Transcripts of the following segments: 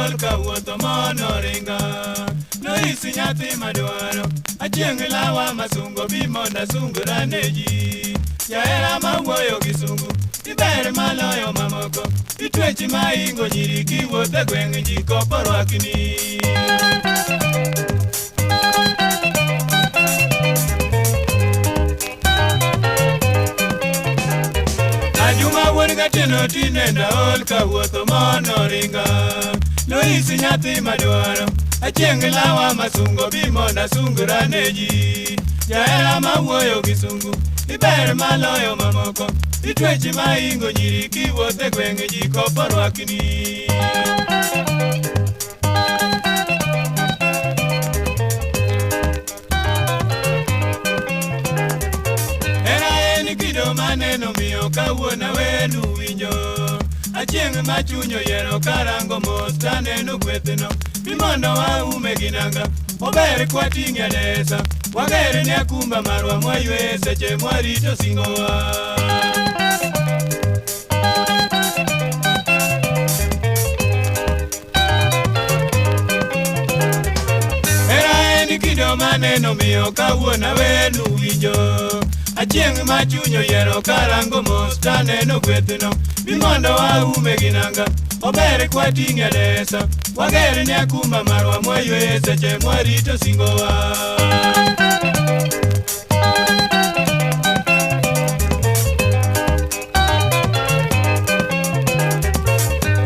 aol kawuotho mono ringa. Loisi nyathi madwaro, achieng' lawa masungo bi mondo asungra ne ji. Jahera mawuoyo gi sungu, iber maloyo mamoko. Itwechi maingo nyiri kiwuotho e gweng' ji kopo rwakni. Ajuma wuon Gatieno tinenda ol kawuotho mono ringa. Loisi nyathi madwaro, achieng' lawa masungo bi mondo asungra ne ji. Jahera mawuoyo gi sungu, iber maloyo mamoko. Itwechi maingo nyiri kiwuotho e gweng' ji kopo rwakni. Hera en kido maneno miyo kawuono awenu winjo. Achieng' ma chuny oyiero karango mos taneno gwethno. Bi mondo waume gi nanga, ober kwating'e adesa. Wager ne akumba marwa mwaywe seche mwarito singowa. Hera en kido maneno miyo kawuono awenu winjo. Achieng' ma chuny oyiero karango mos taneno gwethno. Bi mondo waume gi nanga, ober kwating'e adesa. Wager ne akumba marwa mwaywe seche mwarito singowa.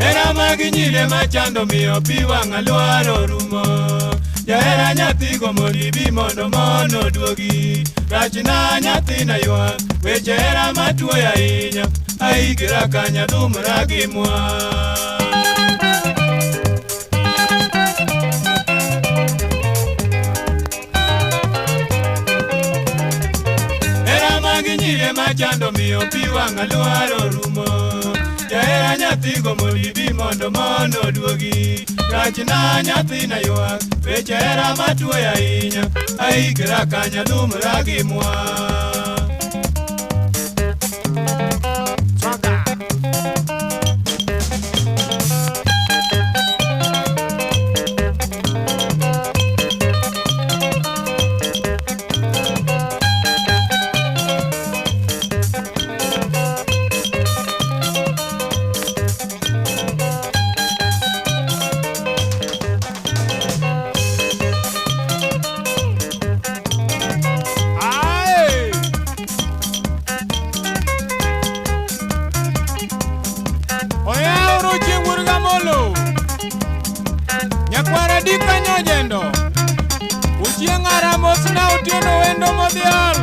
Hera mag nyire machando miyo pi wang'a lwar orumo. Jahera nyathi gomoni bi mondo mono duogi. Rachna nyathina ywak, weche hera matuoyo ahinya. Aikra kanya dhumra gi mwa. Hera mag nyire machando miyo pi wang'a lwar orumo. Jahera nyathi gomoni bi mondo mono duogi. Rachna nyathina ywak, weche hera matuoyo ahinya. Aikra kanya dhumra gi mwa. Swaga. Aye. Oyawro chieng' wuod Gamolo. Nyakwara Dika Nyojendo. Uchieng' ara mosna otieno wendo modhial.